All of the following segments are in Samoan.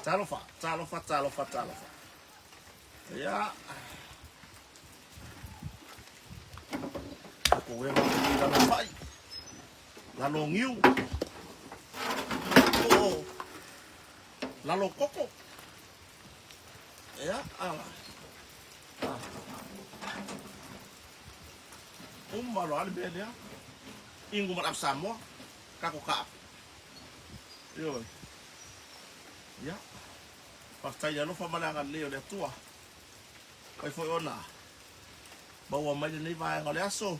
Talofa, talofa, talofa, talofa. Ia. Ko e ma ni lalo fai. Lalo ngiu. O lalo koko. Ia, ala. Ah. Uma loa le mea lea. Ingu ma le Samoa. Kako ka. Ioe. Ia. Faafetai i le alofa ma le agalelei o le Atua. Fai foi ona maua mai lenei vaega o le aso,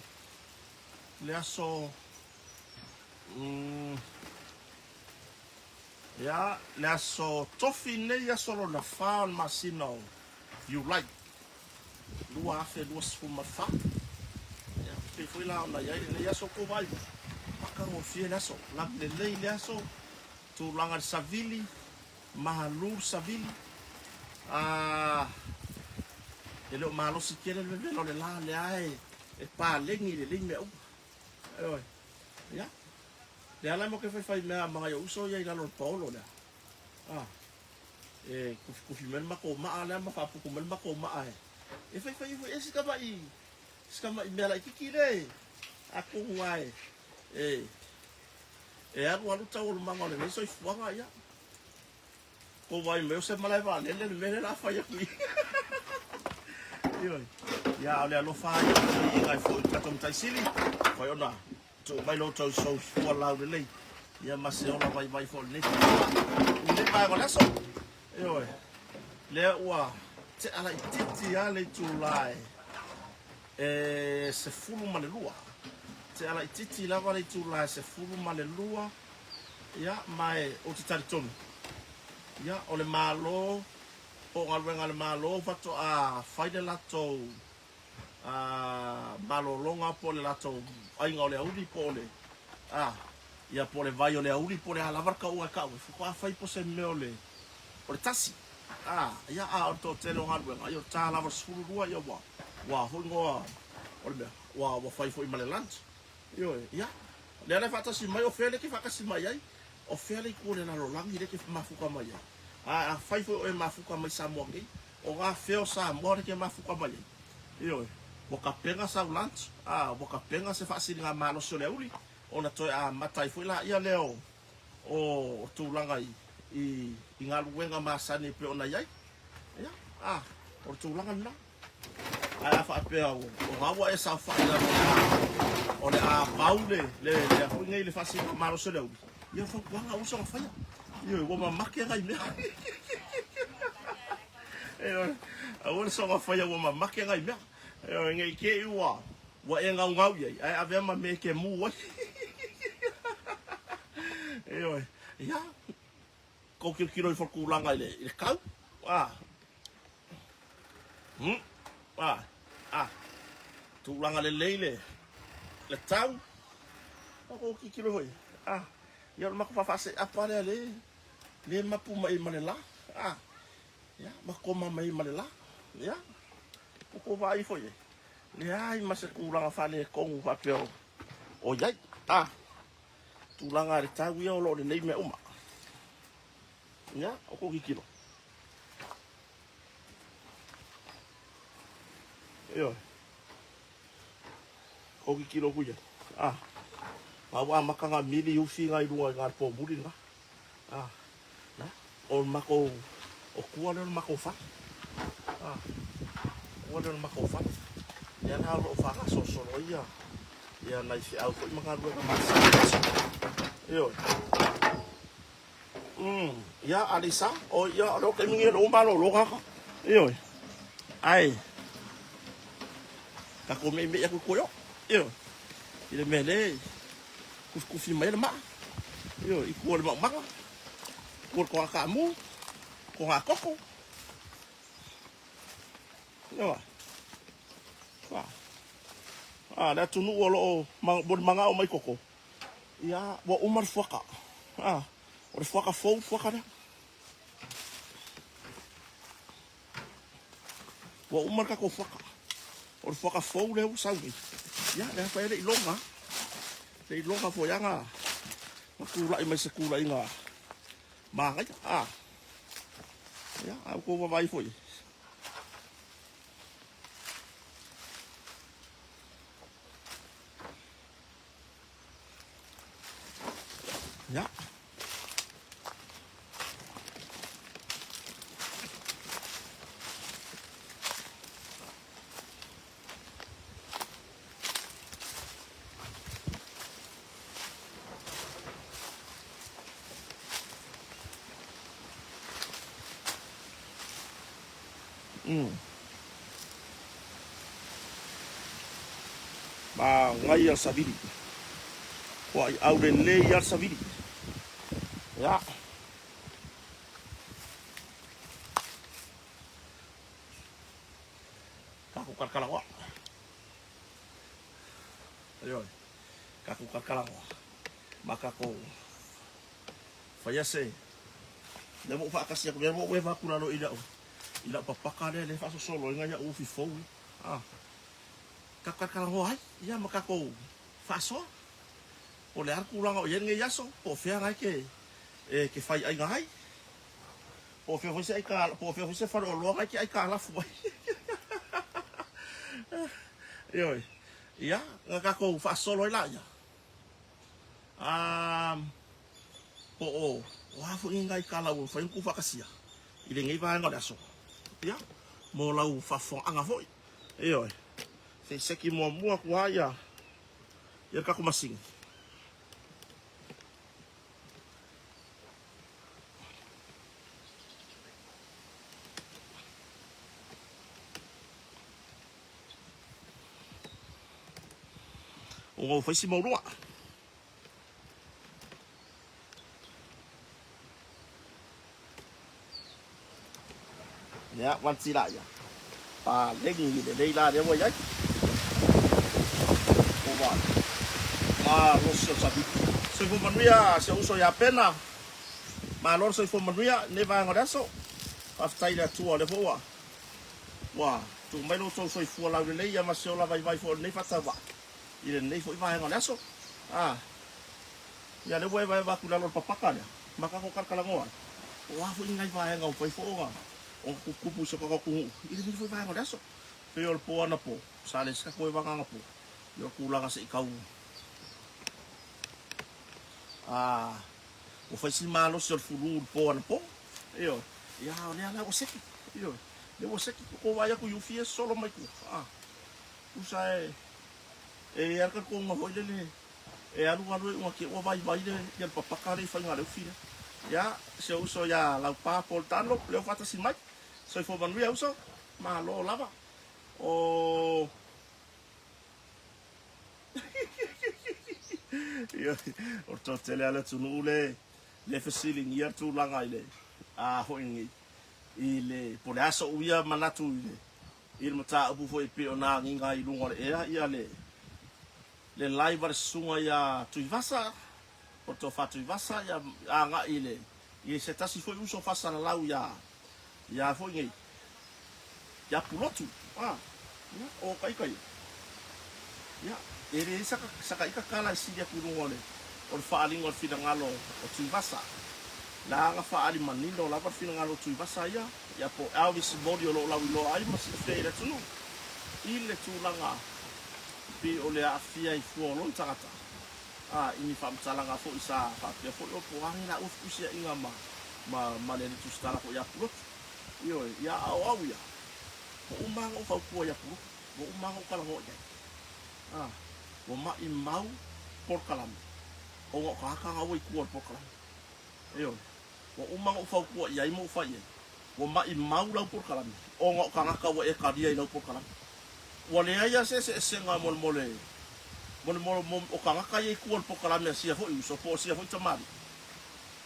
le aso mm, ia, le aso tofi nei aso lona fa o le masina o Iulai 2024. Ia, pei foi la ona i ai lenei aso kou vaai, matagofie le aso, lagi lelei le aso, tulaga i le savili, malu le savili, a e le o malosi tele le vevela o le la lea e, e paleni lelei mea uma. Ioe. Ia. Lea la mo ke faifai mea ma ngai o uso ia i lalo o le paolo lea. Ah. E kufikufi mai le matou maa lea ma faaputu mai le matou maa e e faifai ifo e si tama'i si tama'i mea laitiiti lea e atonu lava e e e alualu taualumaga o lenei soifuaga ia kou vaai mai o se malae vaalele le mea lea o le a fai atu i Ioe. Ia a o le alofa lava ia o le viiga e foi i le tatou Matai Sili, fai ona Tuu mai lo outou soifua laulelei, ia ma se ola vaivai foi o lenei taeao. I lenei vaega o le aso, ioe, lea ua tea laitiiti lava le itula e 12. Tea laitiiti lava le itula e 12, ia, ma e ou te talitonu, ia, o le Malo, po o galuega a le Malo faatoa fai le latou a malologa po o le latou aiga o le auli po o le a ia po o le vai o le auli po o le a lava le tauga e tau ai faatoa fai po o se mea o le o le tasi a ia a o le toatele o galuega ia o le ta lava o le 12 ia ua ua foi ngoa o le mea ua ua fai foi ma le lunch ioe ia lea la e faatasi mai o fea lea e te faatasi mai ai o fea le itu o le lalolagi lea e te mafuta mai ai a afai foi o e mafuta mai Samoa nei O ngā fea o Samoa lea ke mafuta mai ai. Ioe, ua tapena sau lunch, a, ua tapena se faasiliga malosi o le auli, ona toe amata ai foi laia lea o, o tulaga i, i, i galuega masani e pei ona i ai. Ia, a, o le tulaga lena. Ae a faapea o, o ngā ua e saofai lava o le a, o le a vau le, le, le foi nei le faasiliga malosi o le auli, ia o fautuaga aua soona faia. Ioe, ua mamake ngai mea. Ioe, aua le soona faia ua mamake ngai mea. Ioe, nei te i ua, ua e gaugau i ai, ae avea ma mea e te mū ai. Ioe, ia, kou tilotilo ifo i le tulaga i le, i le tau. Ah. Hmm. Ah. Ah. Tulaga lelei le, le tau. O kou tilotilo ifo i. Ah. Ia o le matou faafaaseapa lea le, le mapu mai ma le la. Ah. Ia, ma koma mai ma le la. Ia, ua kou vaai foi e. Leai ma se tulaga faaletonu faapea o, o i ai. Ah. Tulaga a le tau ia o lo o lelei mea uma. Ia, o kou kikilo. Ioe. Kou kikilo ku ia. Ah. Ngā ua amata ngā mili ufi ngā i runga i ngā pōmuri ngā. Ah. Na, o le makou, o kua lea o le makou fale. Ah. Kua lea o le makou fale. Lea la o lo o faagasolosolo ai ia, ia nai feau foi ma galuega masani. Ioe. Mm, ia, Alisa, o ia, o leo taimi nei o lou malologa ka. Ioe. Ae, tatou meimei atu i koe o. Ioe. I le mea lea e kufikufi mai ai le maa. Ioe, i tua o le maumaga, i tua o le toga taamu, toga koko. Ioe. A, a, le atunuu o lo o molimagao mai koko. Ia, ua uma le fuaka. A, o le fuaka fou le fuaka lea. Ua uma le tatou fuaka. O le fuaka fou lea ua sau nei. Ia, lea foi e le i loga. Le i loga foi lava na tulai mai se tulaiga manaia. A. Ia, a ua tou vaavaai foi. Ia. Ma ngai al savili. Kua i au lelei al savili. Ia. Kaku kalakalagoa. Ioe. Kaku kalakalagoa. Ma kakou faia se lea ua ou faatasi atu lea ua ou eva atu lalo i lau i lau papaka lea lea e faasosolo ai nai au ufi fou ia. Ah. Tatou talatalanoa ai ia ma tatou faasoa. Po o le a le tulaga o i ai lenei aso, po o fea la e te e te faiaiga ai. Po o fea foi se aika, po o fea foi se faleoloa na e te aikalafu ai. Ioe. Ia, na tatou faasolo ai laia. Um, po o, o a foi nai tala ua mafai ona tuufaatasia i lenei vaega o le aso. Ia, mo lau faafofogaaga foi. Ioe. Se i seki muamua atu lava ia, ia le tatou masini. Ona ua fai si maulua. Ia, wanti la ia. Paleni lelei la lea ua i ai. Ua malosi o savili. Soifua manuia si ou uso ia Pena. Malo le soifua manuia i lenei vaega o le aso. Faafetai i le Atua o lea foi ua ua tuu mai lo outou soifua laulelei ia ma se ola vaivai foi o lenei faatauvaa i lenei foi vaega o le aso. A, ia lea ua evaeva atu i lalo o le papaka lea ma tatou talatalanoa ai, o a foi ni nai vaega ua mafai foi ona ona tuputupu i si o tatou atunuu i lenei foi vaega o le aso. Pei o le po anapo, sa leai se tatou evaga anapo, ia o tulaga se i tau a ua fai si malosi o le fulu i le po anapo. Ioe, ia o lea la ua seki. Ioe, lea ua seki. Ua tou vaai atu i ufi ia e sosolo mai tua. A, tusa e, e i ai lava le talitonuga foi lele, e alu alu e iuga te i ua vaivai le, ia le papaka lea i faiga a le ufi lea. Ia, si ou uso ia Laupa Paul Dunlop, lea ua faatasi mai. Soifua manuia uso, malo lava. O. Ioe, o le toatele lava o le atunuu le le fesiligia le tulaga i le a foi nei i le po o le a so'u ia manatu i le i le mataupu foi e pei ona agiga ai i luga o le ea ia le le live a le susuga ia Tuivasa po o le Tofa Tuivasa ia agai i le i se tasi foi uso faasalalau ia ia foi nei ia Pulotu a ia o ka ika ia ia e leai saka saka ika tala e sili atu i luga o le o le faaaliga o le finagalo o Tuivasa leaga faaali manino lava le finagalo o Tuivasa ia ia po o Elvis Moli o lo o lauiloa ai ma silafia i le atunuu i le tulaga pei o le aafia i fua o lona tagata a i ni faamatalaga foi sa faapea foi o po o a nei laua fetusiaiga ma ma ma le alii tusitala foi ia Pulotu. Ioe, ia a o au ia, ua uma lava ona ou fautua ia Pulotu, ua uma lava ona ou talanoa i ai. A, ua maʻimau polokalame, ona o tagata na ua i tua o le polokalame. Ioe, ua uma ona ou fautua i ai ma ou fai i ai, ua maʻimau lau polokalame, ona o tagata ua e talia i lau polokalame. Ua leai lava se eseesega molemole, molemole o tagata ia i tua o le polokalame a sia foi uso po o sia foi tamalii,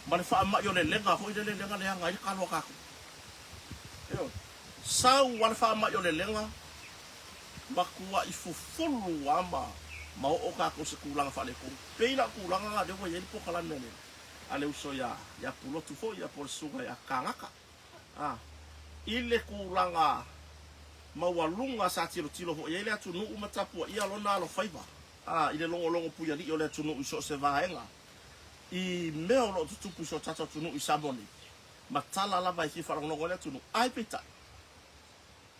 ma le faamai o le lega foi lele lea na leaga ai le talo a tatou. Ioe. Sau lava le faamai o le lega, matuai fufulu lava ma, ma oo tatou i se tulaga faaletonu. Pei la o tulaga na lea ua i ai le polokalame a le, a le uso ia, ia Pulotu foi ia po o le susuga ia Kagaka. A, i le tulaga maualuga sa tilotilo foi i ai le atunuu ma tapuaia lona alofaiva, a, i le logologo puialii o le atunuu i so o se vaega i mea o lo o tutupu i so tatou atunuu i Samoa nei. ma tala lava e fia faalogologo ai le atunuu. Ae peitai,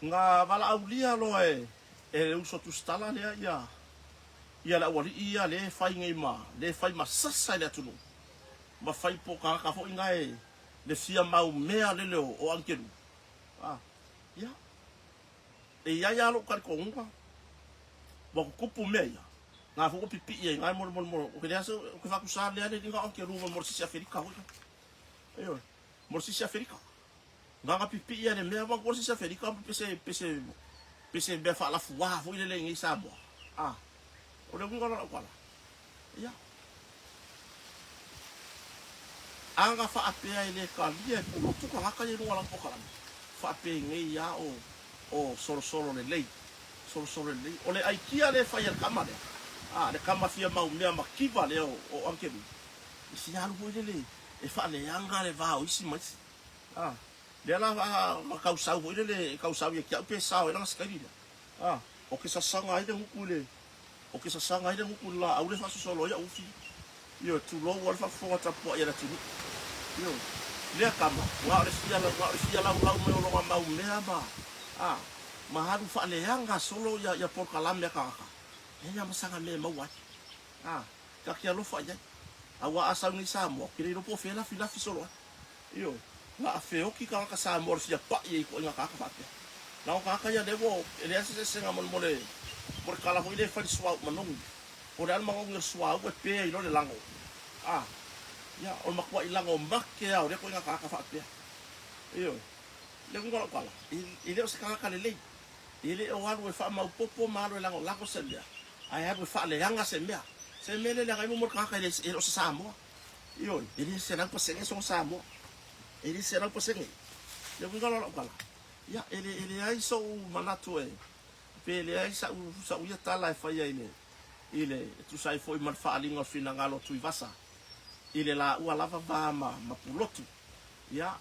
na valaaulia loa e e le uso tusitala lea ia ia le aualii ia lea e fai nei ma lea e fai ma sasa i le atunuu ma fai po o tagata foi na e le fia maumea lele o, o Agelu. Ah, ia. E i ai lava lou talitonuga, ua tutupu mea ia, na foi ua pipii ai i ina mo le, mo le, mo le, ou te leai se, ou te faatusa lea le na o Agelu mo le sisi Afelika foi. Ioe, mo le sisi Afelika. Na ona pipii lava i le mea, manatua le sisi Afelika pe se, pe se, pe se mea faalafuā foi lele i inei i Samoa. A, o le uiga o lau tala, ia, a na faapea e le talia e Pulotu tagata ia i luga o lana polokalame, faapenei lava o, o solosolo lelei, solosolo lelei. O le aikia lea e fai e le tama lea, a, le tama fia maumea mativa lea o, o Angelina, e fia alu foi lele e faaleaga le va o isi ma isi. A, lea la a tau sau foi lele, e tau sau ia te au pe sao ai lana sikaili lea. A, o ke sasaga ai le gutu i le, o ke sasaga ai le gutu i le laau lea e faasosolo ai au ufi. Ioe, tulou lava le faafofoga tapuai a le atunuu. Ioe, lea tama, na o le fia, na o le fia laulau mai o lona mau mea ma, a, ma alu faaleaga solo ia, ia polokalame a tagata, leai lava ma sana mea e maua ai. A, ta te alofa i ai. Aua a sau nei Samoa, ou te le iloa po o fea e lafilafi solo ai. Ioe, na a feoki tagata Samoa i le fia pai ai i ituaiga tagata faapea. Na o tagata ia lea ua, e leai se eseesega mo le, mo le, mo le tala foi lea e fai le suauu manogi. Po o le a le manogi o le suauu e pe ai loa le lago. A, ia, o le matuai lago make lava o lea ituaiga tagata faapea. Ioe, le uiga o lau tala, e le o se tagata lelei. E le o alu e faamaopoopo ma alu e lagolago se mea, ae alu e faaleaga se mea. Se mea lea e leaga ai mo le tagata e le o se Samoa. Ioe, e le 100% sona Samoa. E le 100%. Le uiga la o lau tala, ia, e, le, e leai sou manatu e, pe leai sa'u, sa'u ia tala e faia i le, i le, e tusa ai foi ma le faaaliga o le finagalo o Tuivasa, i le laua lava va ma, ma Pulotu. Ia,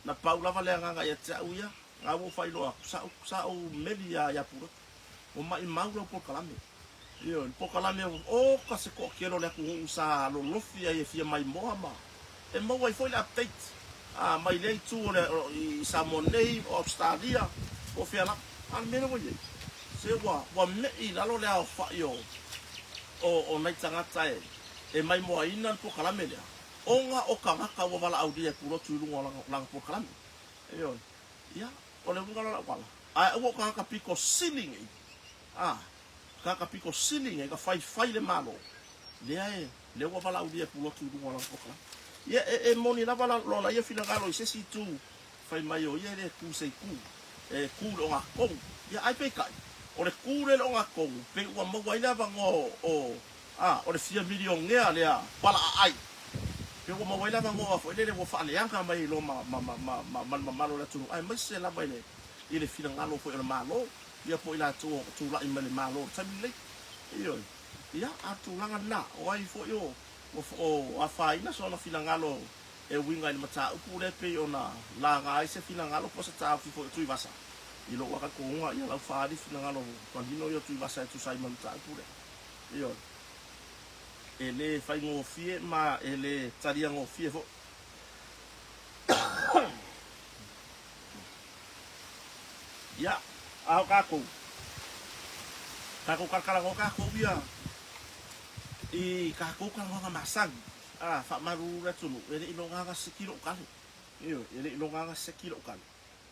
na pau lava le agaga ia te au ia, na ua ou faailoa atu, sa'u, sa'u meli ia, ia Pulotu. Ua maʻimau lau polokalame. Ioe, le polokalame oka se toatele o le atunuu sa lolofi ai e fia maimoa ma e maua ai foi le update a mai lea itu o le i Samoa nei, o Ausetalia, po o fea lava. A o le mea lea ua i ai, se ua ua me'i i lalo le aofai o o o nai tagata e e maimoaina le polokalame lea ona o tagata ua valaaulia e pulotu i luga o lana lana polokalame. Ioe. Ia, o le uiga la o lau tala, ae aua o tagata pito sili nei, a, tagata pito sili nei ka faifai le Malo, lea e, lea ua valaaulia e pulotu i luga o lana polokalame. Ia, e, e moni lava la, lona ia finagalo i se isi itu, fai mai o ia e le tu i se itu, e tu i le ogatotonu. Ia, ae peitai, o le tu lea i le ogatotonu, pei ua maua ai le avanoa o, o, a, o le fia milionea lea pala aai. Pei ua maua ai le avanoa foi lele ua faaleaga mai ai loa ma, ma, ma, ma, ma, ma le mamalu o le atunuu, aemaise lava i le, i le finagalo foi o le Malo, ia po o i latou o tulai mai le Malo i le taimi lenei. Ioe. Ia, a o le tulaga lena, o ai foi o, o, o afaina sona finagalo e uiga i le mataupu lea e pei ona laga ai se finagalo po o se taofi foi o Tuivasa, i lou akatonuga, ia lau faaali finagalo manino ia o Tuivasa e tusa ai ma le mataupu lea. Ioe. E le faigofie ma e le taliagofie foi. Ia, a o kākou, kākou kalakalanoa kākou ia i kākou talanoaga masani, a, faamalulu le atunuu, e le i loga seki lou kale. Ioe, e le i loga seki lou kale.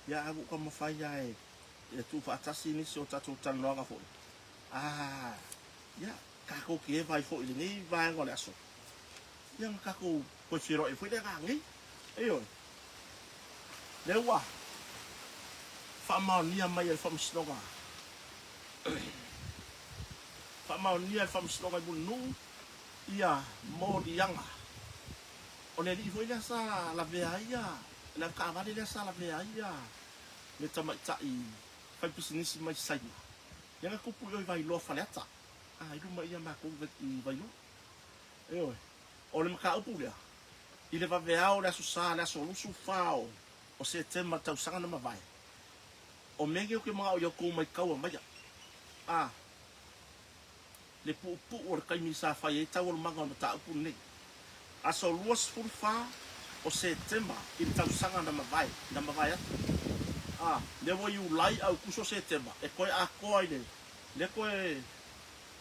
Ia, a ua ou taumafai lava e, e tuufaatasi nisi o tatou talanoaga foi. A, ia, kākou te eva ai foi i lenei vaega o le aso. Ia, na kākou toe feiloai ai foi le agaga nei. Ioe. Lea ua faamaonia mai e le Faamasinoga, faamaonia e le Faamasinoga i Mulinuu ia moliaga. O le alii foi lea sa lavea ai ia, le avetaavale lea sa lavea ai ia le tamaitai faipisinisi mai Saina. Lea na tupu i o i Vailoa Faleata, a, i luma ia matou i Vailoa. Ioe. O le mataupu lea, i le vaveao o le Aso Sa, le aso 24 o Setema i le tausaga na mavae, o mea nei ou te manao ia outou maitaua maia, a, le puupuu o le taimi sa fai ai taualumaga o le mataupu lenei. Aso 24 o Setema i le tausaga na mavae, na mavae atu. A, lea ua Iulai, Aukuso, Setema, e toe atoa i le, lea toe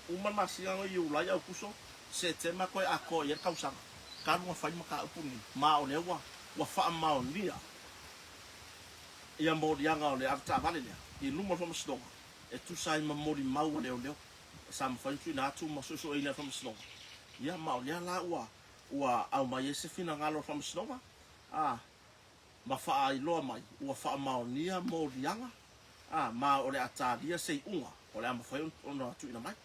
uma le masina o Iulai, Aukuso, Setema toe atoa i ai le tausaga talu ona fai mataupu nei, ma o lea ua, ua faamaonia ia moliaga o le avetaavale lea i luma o le Faamasinoga e tusa ai ma molimau a leoleo sa mafai ona tuuina atu ma suesueina e le Faamasinoga. Ia, ma o lea la ua, ua aumai ai se finagalo o le Faamasinoga, a, ma faailoa mai ua faamaonia moliaga, a, ma o le a talia se iuga o le a mafai ona tuuina mai.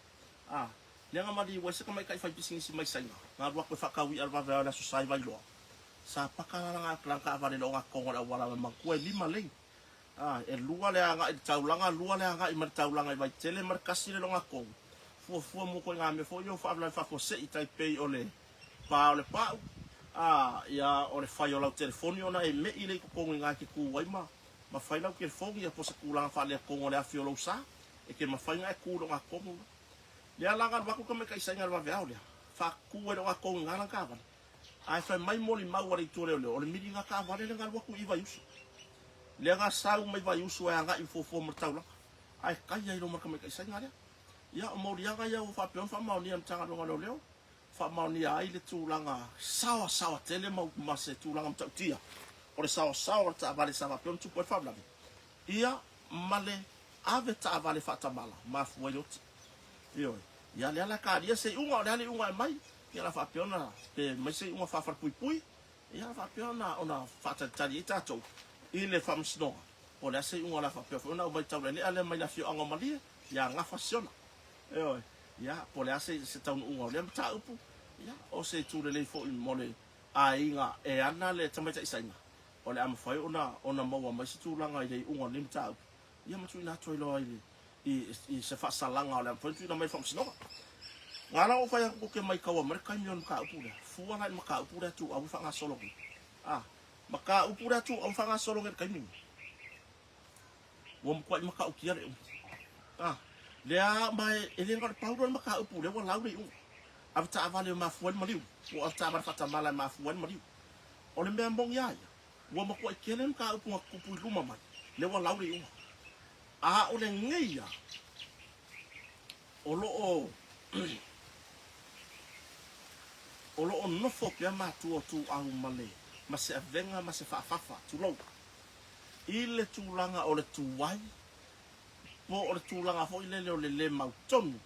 A, lea na maliu ai se tamaitai faipisinisi mai Saina, na alu atu e faatau i'a i le vaveao i le Aso Sa i Vailoa. Sa paka la lana lana taavale i le ogatotonu o le auala ma matua e lima lane. A, e lua le agai i le taulaga, lua le agai mai le taulaga i Vaitele ma le tasi le ogatotonu. Fuafua mo ituaiga mea foi ia o faalavelave faafuasei tai pei o le pa o le pau, a, ia, o le fai o lau telefoni ona e me'i lea i totonu i ina e te tu ai ma, ma fai lau telefoni, ia po o se tulaga faaletonu o le afi o lou sa, e te mafai ona e tu i le ogatotonu la. Lea la na alu atu le tamaitai saina i le vaveao lea, faatu ai le ogatotonu i ina lana taavale. Ae fai mai molimau a le itu o leoleo, o le miliga taavale lea na alu atu i Vaiusu. Lea na sau mai Vaiusu e agai i fuafua ma le taulaga, ae tai ai loa ma le tamaitai saina lea. Ia, o moliaga ia ua faapea ona faamaonia e le Matagaluega o Leoleo, faamaonia ai le tulaga saoasaoa tele ma, ma se tulaga matautia o le saoasaoa o le taavale sa faapea ona tupu ai le faalavelave, ia, ma le ave taavale faatamala, mafua ai le oti. Ioe. Ia, lea la talia se iuga, o le a le iuga e aumai, ia la faapea ona, pe aumai se iuga faafalepuipui, ia la faapea ona, ona faatalitali ai tatou i le faamasinoga, po o le a se iuga o le a faapea foi ona aumai taulealea lea mai le afioaga o Malie, ia gafa Siona. Ioe. Ia, po o le a se, se taunuuga o lea mataupu, ia, o se itu lelei foi mo le aiga e ana le tamaitai Saina, o le a mafai ona, ona maua mai se tulaga i le iuga o lenei mataupu, ia ma tuuina atu ai loa i le, i, i se faasalaga o le a mafai ona tuuina mai i le faamasinoga. Na ala ou fai atu ou te maitaua mai le taimi o le mataupu lea, fua la i le mataupu lea tuuau e faagasolo nei. A, mataupu lea tuuau e faagasolo nei i le taimi nei. Ua matuai matautia le umi. A, lea ma e, e le na o le pau lea o le mataupu lea ua lau le iuga. Ave taavale e mafua ai le maliu, po o ave taavale faatamala e mafua ai le maliu. O le mea moni a ia, ua matuai tele le mataupu na tutupu i luma mai, lea ua lau le iuga. A o lenei ia, o lo o o lo o nofo pea matua o Tuuau ma le ma se avega ma se faafafa, tulou, i le tulaga o le tuai po o le tulaga foi lele o le le mautonu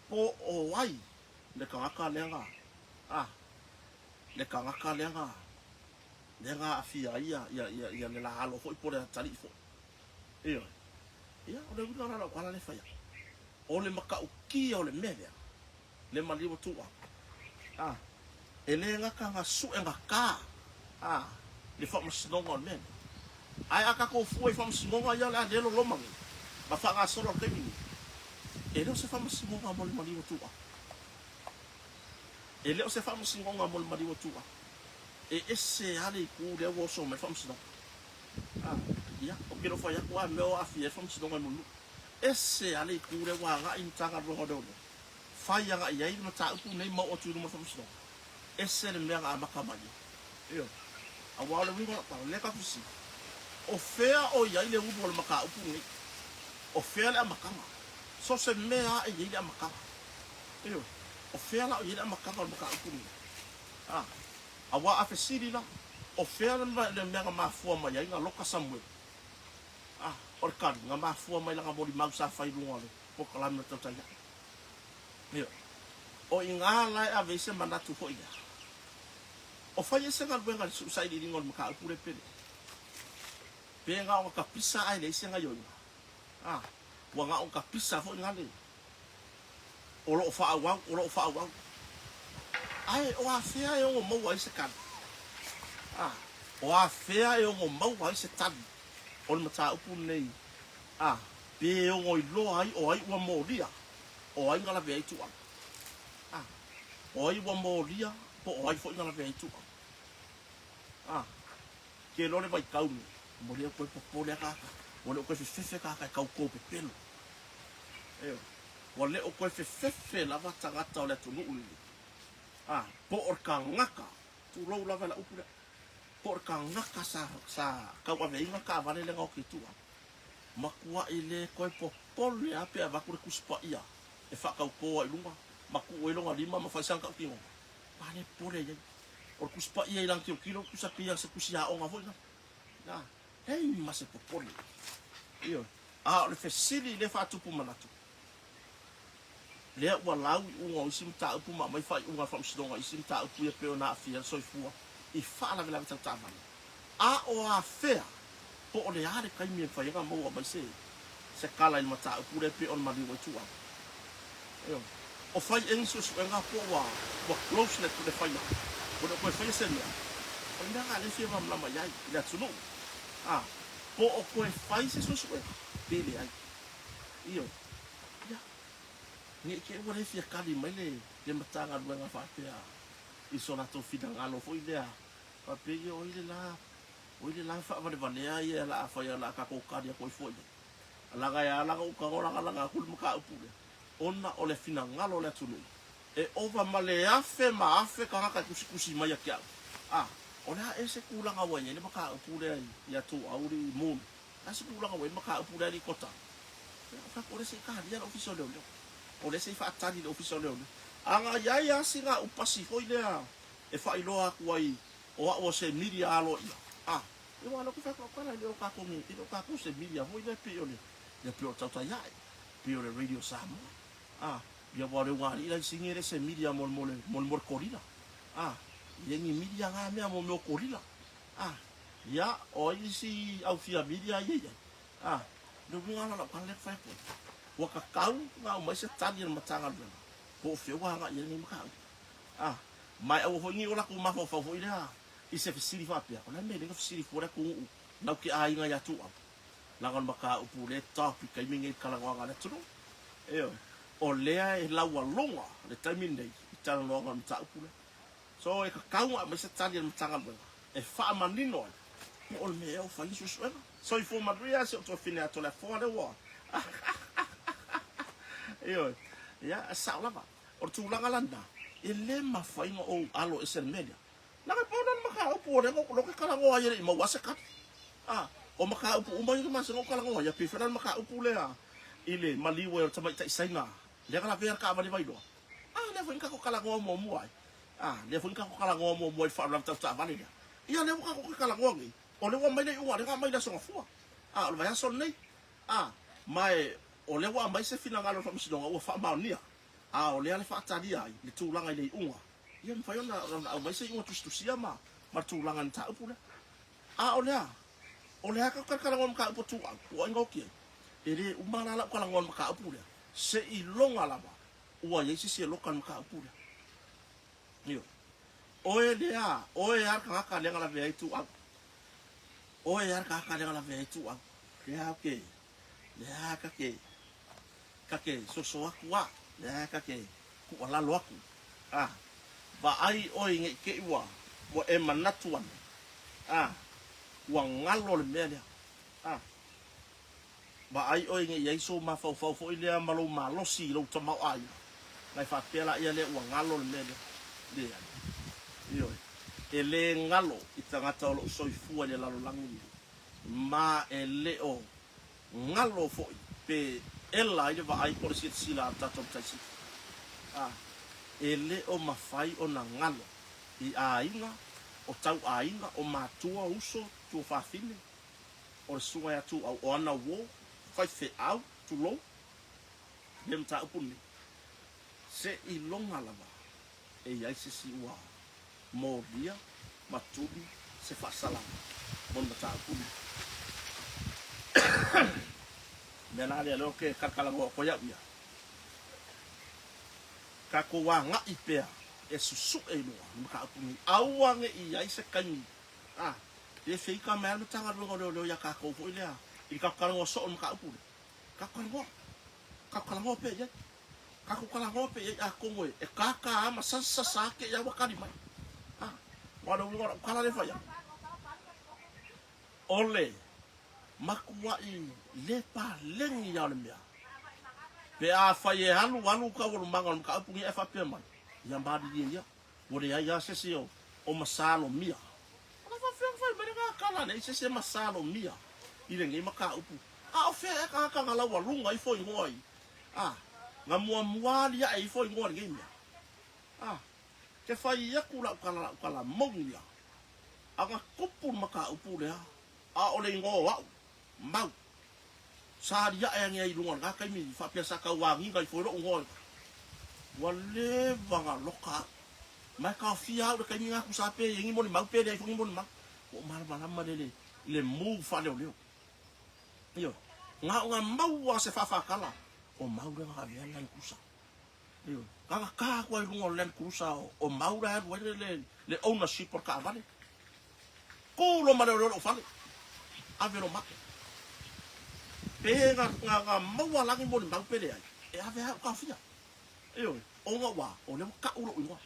po o ai le tagata lea na, a, le tagata lea na, lea na aafia ai ia, ia, ia, ia le la alo foi po o le atalii foi. Ioe. Ia, o le uiga la o lau tala lea e fai atu, o le matautia o le mea lea, le maliu atu au, a, e le gata na suegata, a, le faamasinoga o le mea lea. Ae a tatou fua i faamasinoga ia o le a le loloma nei, ma faagasolo i le taimi nei, e le o se faamasinoga mo le maliu atu au. E le o se faamasinoga mo le maliu atu au. E ese lava le itu lea ua oso mai le faamasinoga. A, ia, ou te le o fai atu lava mea o aafia ai le faamasinoga i Mulinuu. Ese lava le itu lea ua agai i Matagaluega o Leoleo, fai agai i ai le mataupu lenei ma oo atu i luma o le faamasinoga. Ese le mea na amata mai ai. Ioe. Aua o le uiga o lau tala, lea tatou fesili, o fea o i ai le ulu o le mataupu lenei? O fea le amataga? So o se mea lava e i ai le amataga. Ioe. O fea la o i ai le amataga o le mataupu lenei? A. Aua a fesili la, o fea le mea na mafua mai ai na loka Samuele? A, o le tali, na mafua mai lana molimau sa fai i luga o le polokalame o le Tautai Ae. Ioe. O i ina la e ave ai se manatu foi lea, o fai ai se galuega i le sailiiliga o le mataupu lea pele. Pe na ona tapisa ae leai se gaioiga. A, ua na ona tapisa foi na le o lo o faaauau, o lo o faaauau. Ae o afea e ono maua ai se tali? A, o afea e ono maua ai se tali o le mataupu lenei? A, pe ono iloa ai o ai ua molia, o ai na lavea ai tuuala? A, o ai ua molia po o ai foi na lavea ai tuuala? A, ke loa le vaitau lenei, ua le o toe popole a tagata, ua le o toe fefefe tagata e tauto pepelo. Ioe. Ua le o toe fefefe lava tagata o le atunuu lenei. A, po o le tagata, tulou lava i lau upu lea. Po o le tagata sa sa tauaveina taavale lea na oti i tua. Matuai le toe popole lava pe avatu le Tusi Paia e faatauto ai i luga ma tuu ai lona lima ma fai sana tautinoga. A le popole i ai. O le Tusi Paia i lana tilotilo, tusa pei se tusi aoga foi lea. Na, leai ma se popole. Ioe. A o le fesili lea e faatupu manatu, lea ua lau iuga o isi mataupu ma aumai faaiuga a le Faamasinoga i isi mataupu ia pei ona aafia ai le soifua i faalavelave tau taavale. A o afea po o le a le taimi e mafai ai ona maua mai se se tala i le mataupu lea e pei ona maliu ai Tuuau? Ioe. O fai ea ni suesuega po ua ua close le le faiga ua le o toe faia se mea? O le mea lena lea e fia malamalama i ai i le atunuu. A, po o toe fai se suesuega pe leai. Ioe. Ia, ne i te i ua le fia tali mai le le Matagaluega faapea i so latou finagalo foi lea faapea, ia o ai le la, o ai le la faavalevalea ia la a fai o le a tatou tali atu ai fua i ai. Leaga e ala ona ou tago lagalaga atu le mataupu lea, ona o le finagalo o le atunuu e ova ma le afe ma afe tagata e tusitusi mai ia te au. A, o le a ea se tulaga ua i ai le mataupu lea ia Tuuauli Moon? O le a se tulaga ua i ai le mataupu lea i Kota? Ia, ou fai atu, o lea se i talia le Ofisa o Leoleo. O lea se i faatali i le Ofisa o Leoleo. A na i ai lava sina upasi foi lea e faailoa atu ai o au o se media aloaia, a, ia aua o lea ou te fai atu lau tala, e le o tatou ni, e le o tatou se media foi lea pei o le, ia pei o le Tautai Ae, pei o le Radio Samoa, a, ia aua o le ugaalii la i sini e le se media mo le, mo le, mo le, mo le kolila, a, e le ni media na mea mo mea o kolila, a, ia, o ai isi au fia media ia i ai, a, le uiga la o lau tala lea ou te fai atu ai, ua tatau ona aumai se tali a le Matagaluega po o fea ua agai i ai lenei mataupu. A, ma e aua foi ne i o latou mafaufau foi lea i se fesili faapea, o le a le mea e lei ona fesili fua le atunuu nau ke aiga ia Tuuau? Leaga o le mataupu lea e top i taimi nei i le talanoaga a le atunuu. Ioe. O lea e laualuga le taimi lenei i talanoaga o le mataupu lea. So e tatau ona aumai se tali a le Matagaluega e faamanino ai po o le mea ea o fai ni suesuega. Soifua manuia si ou tuafine atu o le afoa lea ua Ioe. Ia, e sao lava. O le tulaga la lena, e le mafai ona ou alo ese i le mea lea. Leaga e pau lea o le mataupu o lea na ou talanoa ai e le i maua se kali. A, o mataupu uma ia na masani ona ou talanoa ai, e pei foi la le mataupu lea i le maliu ai o le tamaitai Saina lea na lavea le taavale Vailoa. A, lea foi na tatou talanoa muamua ai. A, lea foi na tatou talanoa muamua i le faalavelave tau taavale lea. Ia, lea ua tatou toe talanoa nei, o lea ua aumai le iuga, o lea na aumai i le Aso Gafua. A, o le vaiaso lenei. A, ma e, o lea ua aumai se finagalo o le Faamasinoga ua faamaonia, a o lea le faatalia ai le tulaga i le iuga, ia mafai ona, ona aumai se iuga tusitusia ma, ma le tulaga i le mataupu lea. A o lea, o lea tatou te talanoa i le mataupu a Tuuau, po o ai na oti ai. E le uma la lau talanoa i le mataupu lea, seiloga lava ua i ai se isi e loka i le mataupu lea. Ioe. Oe lea, oe lava le tagata lea na lavea ai Tuuau. Oe lava le tagata lea na lavea ai Tuuau. Lea ou te, lea ta te, ta te soso atu a, lea ta te tuualalo atu. A, vaai oe ne i te i ua, ua e manatu ane, a, ua galo le mea lea. A, vaai oe ne i i ai sou mafaufau foi lea ma lou malosi i lou tamaoaiga, ona e faapea laia lea ua galo le mea lea. Leai. Ioe. E le galo i tagata o lo o soifua i le lalolagi lenei, ma e le o galo foi pe ela ai le vaai po o le silasila a le tatou Matai Sili. A, e le o mafai ona galo i aiga, o tauaiga, o matua, uso, tuafafine, o le susuga ia Tuuau, o ana uo, faifeau, tulou, le mataupu lenei, seiloga lava e i ai se isi ua molia ma tuli se faasalaga mo le mataupu lenei. O le mea la lea, lea ou te talatalanoa atu ai au ia, tatou agai pea e susue i luga le mataupu lenei, aua ne i i ai se taimi A, e feita mai lava le Matagaluega o Leoleo iā tatou foi lea i le tatou talanoa soo i le mataupu lea. Tatou talanoa. Tatou talanoa pea i ai. Tatou talanoa pea i ai atonu e tātā lava ma sasa ake ia ua tali mai. A, aua o le uiga o lau tala lea e fai atu, o le matuai le paleni lava o le mea, pe afai e alu alu taualumaga o le mataupu lenei ae faapea mai, ia malilie ia. Ua leai lava se isi o masalomia. Ona faapefea ona la leai se isi e masalomia i lenei mataupu. A o fea ea tagata na laualuga ifo igoa i, a, na muamua aliae ifo igoa i lenei mea? A, ke fai atu lau tala, lau tala moni ia, a na tupu le mataupu lea, a o le igoa o au, mau, sa aliae ane ai i luga o lena taimi faapea sa tauagiga ifo ai lou igoa, ua leva na loka au. Ma e taofia au i le taimi lena tusa pe i ai ni molimau pe leai foi ni molimau. Ua ou malamalama lele i le move faaleoleo. Ioe. Na ona maua se faafatala, o mau lea na avea le Land Cruiser. Ioe. Na ona ta atu lava i luga o le Land Cruiser o mau la e alu ai le, le, le ownership o le taavale. Tu loa ma leoleo i lou fale. Ave loa ma au. Pe na, na, na maua la ni molimau pe leai, e ave lava au taofia. Ioe, ona ua, o lea ua tau lou igoa.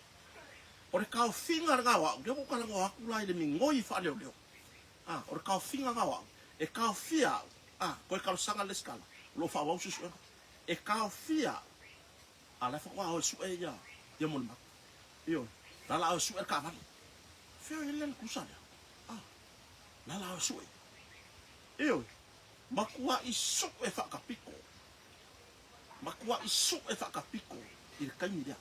O le taofiga lena o au, lea ua ou talanoa atu la i le migoi faaleoleo. A, o le taofiga lena o au, e taofia au, a, toe talosaga le lesitala, o lo o faaauau suesuega. E taofia au, a la e faatoa o e sue ia, ia molimau. Ioe, la la o e sue le taavale. Fea o i ai le Land Cruiser lea? A, la la o e sue. Ioe, matuai sue faakapiko. Matuai sue faakapiko i le taimi lea.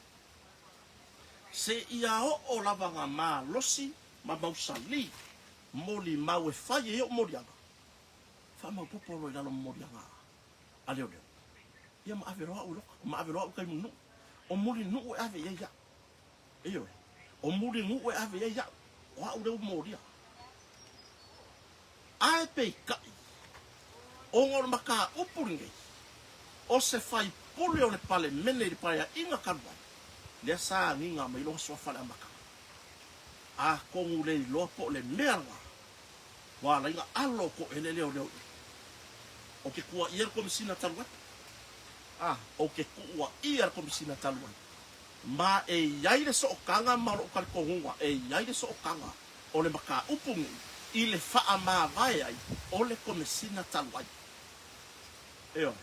Seia oo lava nga malosi ma mausali molimau e fai ai o'u moliaga, faamaopopo loa i lalo ma moliaga a leoleo. Ia ma ave loa a'u i loka, ma ave loa a'u i tai mulinuu. O mulinuu e ave i ai a'u. Ioe, o mulinuu e ave i ai a'u, o a'u lea ua molia. Ae peitai, ona o le mataupu lenei, o se faipule o le Palemene i le Paeaiga talu ai, lea sa agiga mai lona suafa i le amataga. Atonu le iloa po o le mea lena ua ala ai ona alo o toʻele leoleo i ai. Ou te tuuaia le Komesina talu ai. A, ou te tuuaia le Komesina talu ai. Ma e i ai le sootaga ma lou talitonuga, e i ai le sootaga o le mataupu nei i le faamavae ai o le Komesina talu ai. Ioe.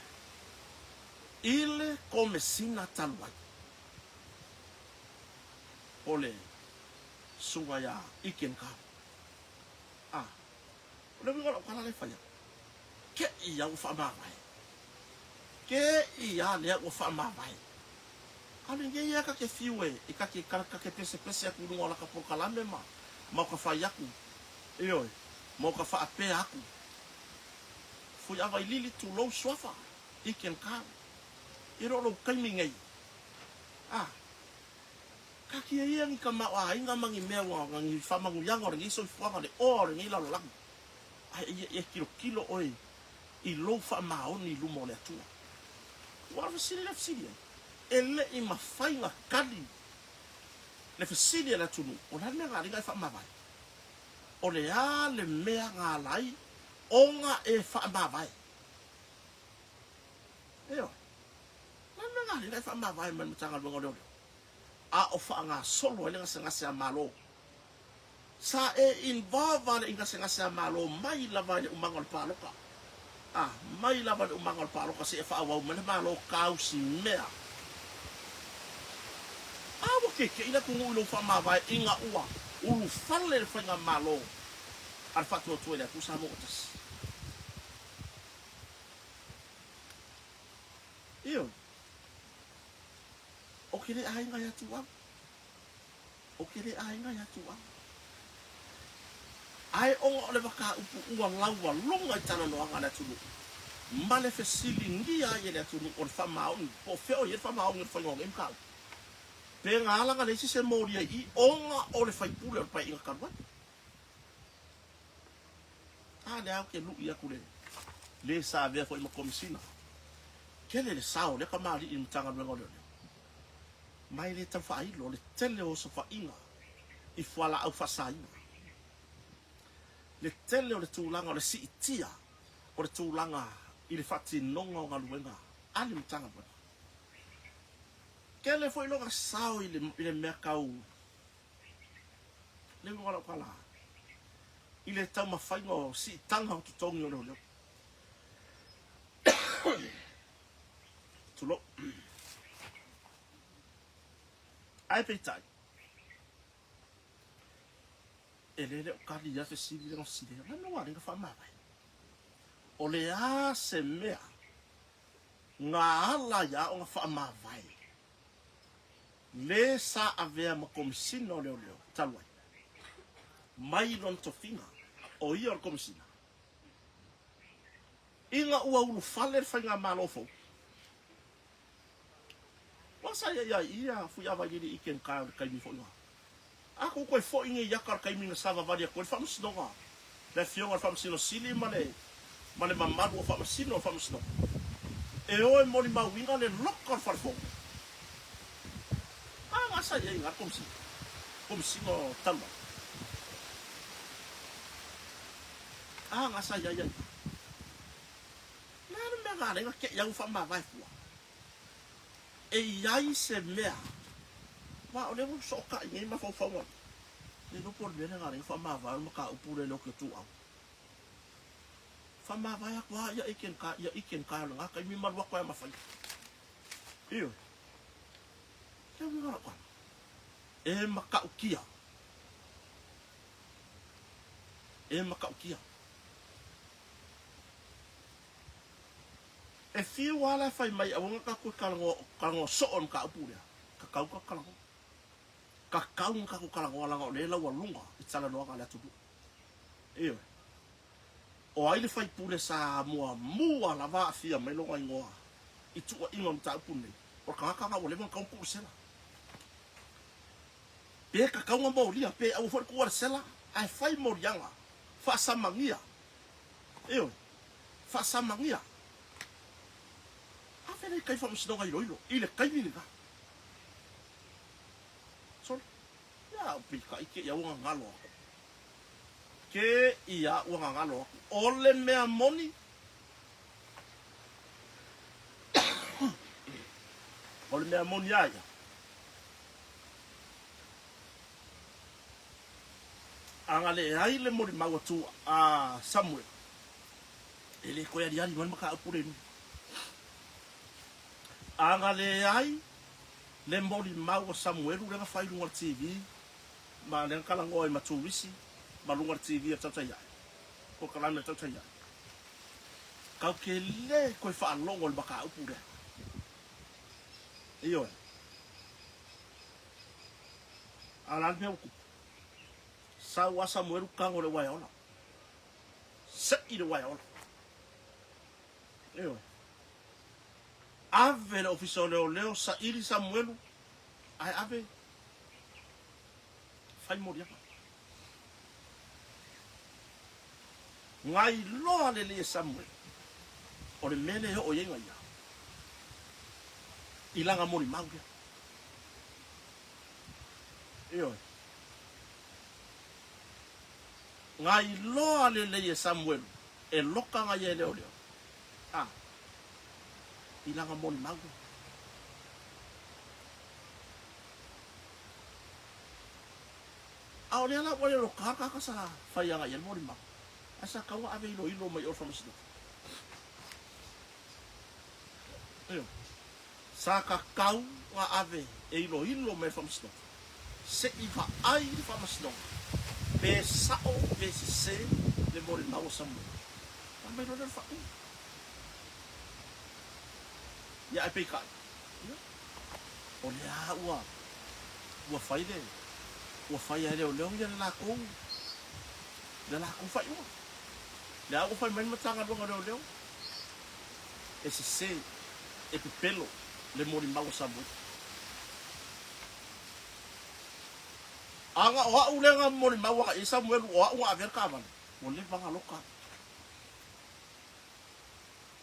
I le Komesina talu ai. O le Susuga ia Ike Nkau. A, o le uiga o lau tala lea e fai atu, te i a ua faamavae. Te i a lea ua faamavae. A lenei lava ta te fiu e, e ta te, ta te pesepese atu i luga o lata polokalame ma, ma o ka fai atu, ioe, ma o ka faapea atu, Fuiavailili tulou suafa, ike nkau, i lo lou taimi nei. A, kakia ia ni tamaoaiga ma ni mea ua, ni faamanuiaga o lenei soifuaga, le oa o lenei lalolagi, ae ia e tilotilo oe i lou faamaoni i luma o le Atua. Ua o le fesili lea e fesili ai, e le i mafai ona tali le fesili a le atunuu, o le a le mea na ala ai ona e faamavae? O le a le mea na ala ai ona e faamavae? Ioe. O le a le mea na ala ai ona e faamavae mai le Matagaluega o Leoleo? A o faagasolo ai le gasegase a Malo. Sa e involve lava i gasegase a Malo mai lava i le umaga o le palota. A, mai lava i le umaga o le palota seia faaauau mai le Malo kausi mea. A ua keke'i le atunuu i lou faamavae ina ua ulufale le faigamalo a le Faatuatua i le Atua Samoa ua tasi. Ioe. Ou te le aiga ia Tuau. Ou te le aiga ia Tuau. Ae ona o le mataupu ua laualuga i talanoaga a le atunuu, ma le fesiligia ai e le atunuu o le faamaoni, po o fea o i ai le faamaoni o le faiga o nei mataupu. Pe na ala na leai se se molia i i ona o le faipule o le paeaiga talu ai. A lea ou te lui atu le le sa avea foi ma Komesina. Tele le sao o lea kamali'i i le Matagaluega o Leoleo. Ma e le tau faailo le tele o osofaiga i fualaau faasaina. Le tele o le tulaga o le siitia o le tulaga i le faatinoga o galuega a le Matagaluega. Tele foi lona sao i le, i le mea tau le uiga o lau tala i le taumafaiga o siitaga o totogi o leoleo. Tulou. Ae peitai, E le le o kali ia fesili lea na fesili ai. O le a le mea ua ala ai ona faamavae? O le a se mea na ala ai ona faamavae le sa avea ma Komesina o Leoleo talu ai mai lona tofiga o ia o le Komesina ina ua ulufale le faigamalo fou? Ua sa ia ia ia Fuiavailili i Kenka o le taimi foi na. A kou toe foi nei aka o le taimi na savavali atu ai le Faamasinoga, le Afioga i le Faamasino Sili ma le ma le mamalu o Faamasino o le Faamasinoga, e o e molimauina le loka o le Falefono. A na sa i ai i ina le Komesina, Komesina talu ai. A na sa i ai ia i ina. O le a le mea na ala ai ona te i au faamavae fua? E i ai se mea, aua o lea ua fesootai nei mafaufauga nei, le iloa po o le mea lea na ala ai ona faamavae o le mataupu lea i le oki o Tuau. Faamavae atu lava ia Aiken ia Aiken Kyle i lena taimi ma alu atu ai ma fai. Ioe. Le uiga o lau tala, e matautia, e matautia. E fiu lava la e fai mai aua na tatou talanoa, talanoa soo i le mataupu lea, tatau ona tatou talanoa. Tatau ona tatou talanoa leaga o lea e laualuga i talanoaga a le atunuu. Ioe. O ai le faipule sa muamua lava aafia mai lona igoa i tuuaiga o le mataupu lenei? O le tagata lena ua leva ona tatau ona tuu i le sela. Pe tatau ona molia, pe aua foi le tuua i le sela, ae fai moliaga, faasamagia. Ioe, faasamagia. Ave lea i tai faamasinoga iloilo i le taimi lena. Sole, ia au peitai te i a ua gagalo aku. Te i a ua gagalo aku. O le mea moni, o le mea moni a ia, A na leai le molimau atu a Samuel, e le toe aliali mai le mataupu lea i luma. A na leai le molimau a Samuelu lea na fai i luga o le TV, ma lea na talanoa ai ma turisi ma luga o le TV a le Tautai Ae, polokalame a le Tautai Ae, tatou te le toe faalogo i le mataupu lea. Ioe. A o le a le mea ua tupu? Sau a Samuelu tago i le uaea ola. Sei le uaea ola. Ioe. Ave le ofisa o leoleo saili Samuelu ae ave fai moliaga. Gailoa lelei e Samuelu o le mea lea e oo i ai gaia i lana molimau lea. Ioe. Na iloa lelei e Samuelu e loka na ia e leoleo, a, i lana molimau lea. A o lea la ua le loka le tagata sa fai agai i ai le molimau, ae sa tatau ona ave iloilo mai i o i le faamasinoga. Ioe. Sa tatau ona ave e iloilo mai le Faamasinoga se i vaai le Faamasinoga pe sao pe sese le molimau a Samuel. Ona aumai loa lea o le faaupuga. Ia ae peitai, ia, o lea lava ua, ua fai le, ua fai lava e leoleo ia le latou, le latou faaiuga. O lea lava ua fai mai le Matagaluega o Leoleo, e sese. e pepelo le molimau a Samueli. A na o a'u lea na molimau agai i ai Samuelu o a'u na avea le taavale, ua leva ona loka a'u.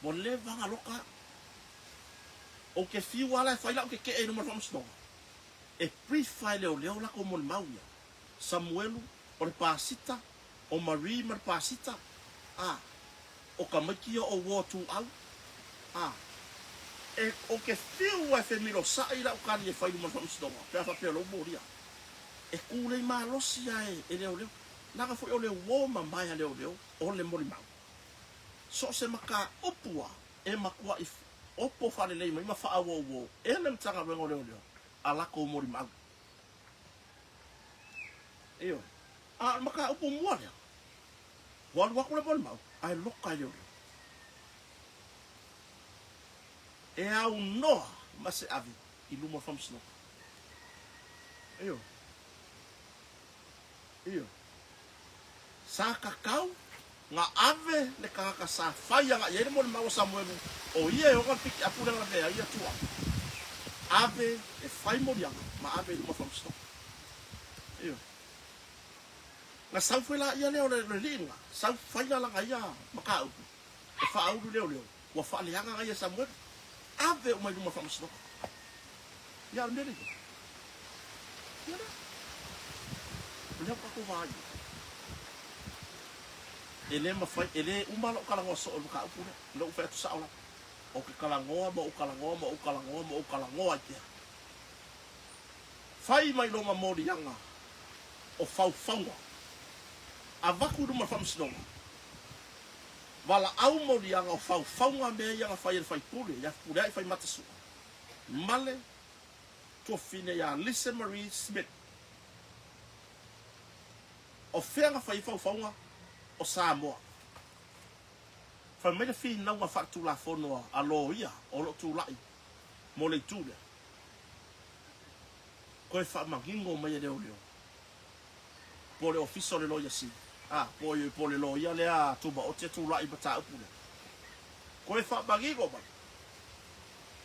Ua leva ona loka a'u. Ou te fiu lava la e fai la'u tetee i luma o le faamasinoga, e brief lava e leoleo latou molimau ia, Samuelu, o le pasita, o Marie ma le pasita, a. O tamaiti ia o uo ituau, a e ou te fiu a e femilosaʻi lau tali e fai luma o le faamasinoga pe a faapea o lou molia. E tulei malosi a e leoleo. Leaga foi o le uo mamae a leoleo o le molimau. So o se mataupu a e matuaʻi opo faalelei mai ma faaauouo e le Matagaluega o Leoleo a latou molimau. Ioe. A o le mataupu mua lea, ua alu atu le molimau ae loka e leoleo. E aunoa ma se ave i luma o le Faamasinoga. Ioe. Ioe. Sa tatau na ave le tagata sa fai agai i ai le molimau a Samuelu, o ia e ona le pikiapu lea na lavea ai ia tua. Ave e fai moliaga ma ave i luma o le Faamasinoga. Ioe. Na sau foi laia lea o le alii lena, sau fai la lana ia mataupu e faaulu i leoleo, ua faaleaga na ia Samuelu. Ave uma i luma o le Faamasinoga. Ia a o le mea lea i ai. Ia lea. O lea ua tatou vaai i ai. E le mafai, e le uma lou talanoa soo i le mataupu lea. O lea ua ou fai atu sao lava. Ou te talanoa ma ou talanoa ma ou talanoa ma ou talanoa ai pea. Fai mai lona moliaga o faufauga, avatu i luma o le Faamasinoga, valaau moliaga o faufauga mea ia na fai e le faipule ia Fepuleai Faimatasua ma le tuafafine ia Lise Marie Smith. O fea na fai ai faufauga? O Samoa. Fai mai le finauga faaletulafono a loia o lo o tulai mo le itu lea. Toe faamanino mai e leoleo po o le Ofisa o le Loia Sili, a, po o, po o le loia lea tumaoti e tulai i mataupu lea. Toe faamanino mai,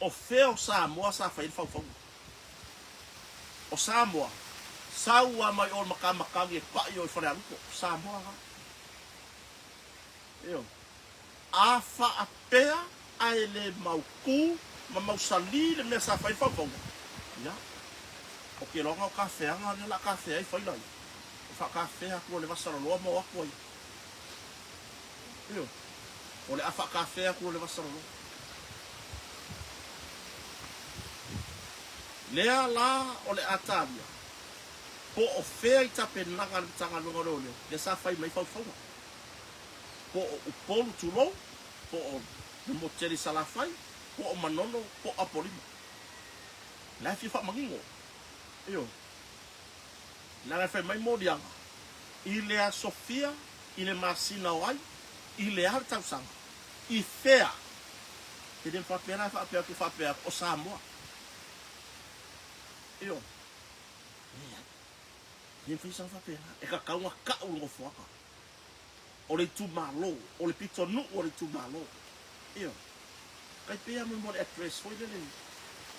o fea o Samoa sa fai ai le faufauga. O Samoa, sau lava mai o i le matamatagi e pai o i Falealupo, o Samoa lena. Ioe. A faapea ae le mautu ma mausali le mea sa fai i le faufauga, ia, ou te iloa na o tafeaga lea o le a tafea ai faila ia. E faatafea atu e le vasaloloa ma o atu ai. Ioe. O le a faatafea atu e le vasaloloa. Lea la o le a talia, po o fea i tapenaga a le Matagaluega o Leoleo lea sa fai mai faufauga. Po o Upolu tulou, po o le motu tele i Salafai, po o Manono, po o Apolima. La e fia faamanino. Ioe. Leaga e fai mai moliaga, i le aso fia, i le masina o ai, i le a le tausaga, i fea. E le faapea la e faapea atu faapea atu o Samoa. Ioe. Leai. E le mafai sana faapena. E tatau ona tau le nofoaga. O le itumalo, o le pitonuu o le itumalo. Ioe. Tai pei lava mo le address foi lele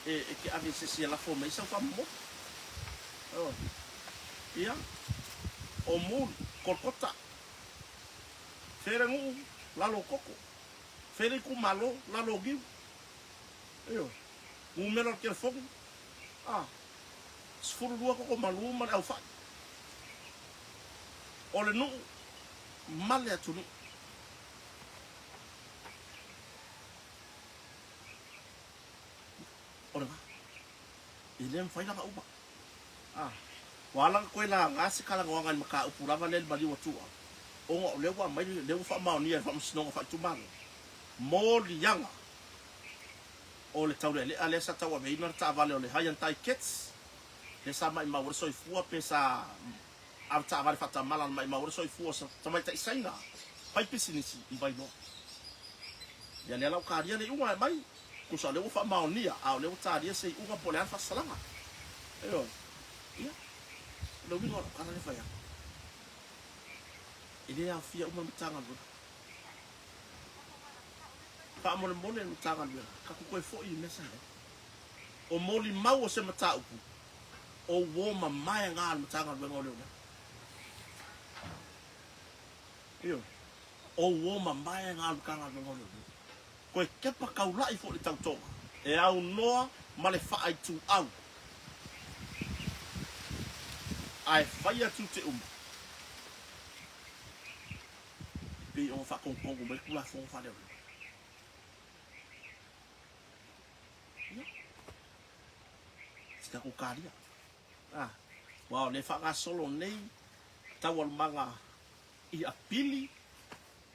e te ave i se isi e lafo mai ai sau faamomola. Ioe. Ia, o Muli, Kolkota. Fea le nuu, lalo o koko. Fea le itumalo, lalo o niu. Ioe. Numera o le telefoni, a, 12 koko malu ma le aufai. O le nuu ma le atunuu. O lena. E le mafai la ona uma. A, ua ala ona toe laga se talanoaga i le mataupu lava lea i le maliu atu au, ona o lea ua aumai, lea ua faamaonia e le Faamasinoga Faaitumalo, moliaga o le taulealea lea sa tauaveina le taavale o le Hyundai Getz, lea sa maimau ai le soifua pe sa ave taavale faatamala na maimau ai le soifua o se tamaitai Saina fai pisinisi i Vailoa. Ia lea la ua talia le iuga e aumai, tusa o lea ua faamaonia, a o lea ua talia se iuga po o le a le faasalaga. Ioe. Ia, o le uiga o lau tala lea e fai atu, e le aofia uma le Matagaluega. Faamolemole le Matagaluega, tatou toe foi i mea sa i ai. O molimau o se mataupu, o uo mamae na a le Matagaluega o Leoleo. Ioe. O uo mamae na a le Matagaluega o Leoleo. Toe kepa taula'i foi le tautoga e aunoa ma le faaituau ae faia tiute uma e pei ona faatonutonu mai le Tulafono Faaleoleo. Ia, se tatou talia. Ah, aua o lea e faagasolo nei taualumaga i apili,